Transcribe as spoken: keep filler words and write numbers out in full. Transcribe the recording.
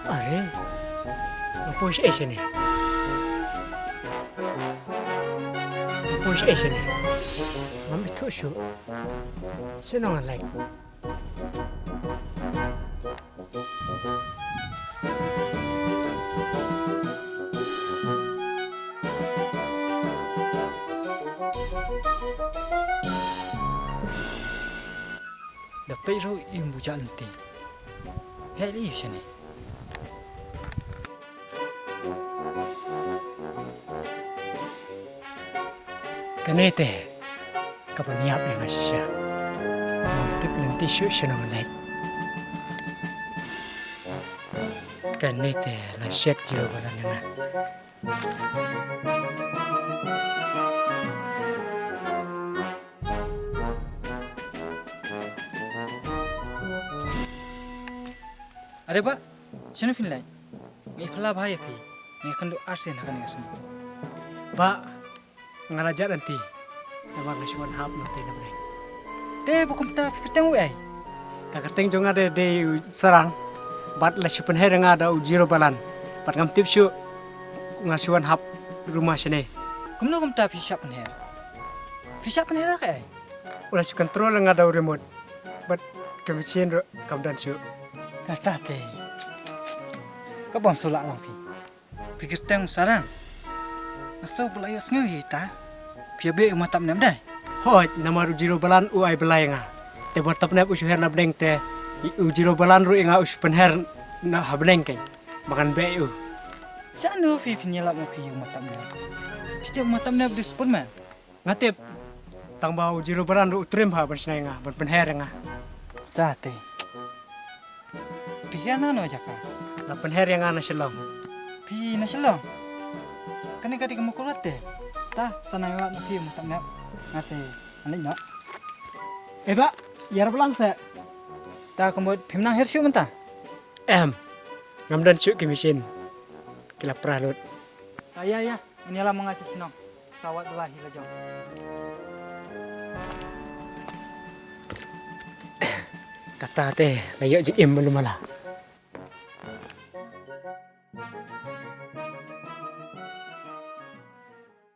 Are, nga poi sha ei shane. Nga poi sha ei shane. Ngam ithuh shuh. Shano ngan leit? Da peit ruh im bujat lynti. Heh lei shane. Kane te ka ban ïap ïa nga shisha. Ngam tip lynti shuh shano ngan leit. Kane te la shet jingbalan ïa nga. Are bah, shano phin leit? Nga i phylla bha ïa phi. Nga ïakynduh arsien ha kane ka sngi. Bah, nga la jah lynti. Namar nga shu wan hap nangtei na bneng. Te ba kumta phi kyrteng u ei? Ka kyrteng jong nga dei, dei u Sarang. Bad la shu pynher ïa nga da u Zero Balan. Bad ngam tip shuh nga shu wan hap ruma shane. Kumno kumta phi shah pynher? Phi shah pynher ïa kaei? U la shu control ïa nga da u remote. Bad ka machine ruh kam don shuh. Kata te. Ka bym shu lah long phi. Phi kyrteng u Sarang. Nga sngew ba la ïohsngew hi ta. Phi ïa beh ïa u Matapnep dei? Hooid, namar u Zero Balan u ai bylla ïa nga. Te ba u Matapnep u shu her na bneng te u Zero Balan ruh ïa nga u shu pynher na ha bneng kein. Ba ngan beh ïa u. Shano phi phin ïalap ma phi ïa u Matapnep? Phi tip u Matapnep u dei Superman. Nga tip, tang ba u Zero Balan ruh u trei bha ban shna ïa nga, ban pynher ïa nga. Sa te. Phi her na no jaka? La pynher ïa nga na Shillong. Phi na Shillong? Kane ka dei ka Mawkyrwat te. Ta, sa nang ïalap ma phi ïa u Matapnep. Nga te, ngan leit noh. Eh bah, ïarap lang seh. Ta ka mut phim nang her shuh mynta? Em, ngam don shuh ki machine. Ki la pra lut. Ta ïa ïa. Ngan ïalam ma nga sha shnong. Sa wad bylla hi la jong. Kata te la ïoh jingim malu mala.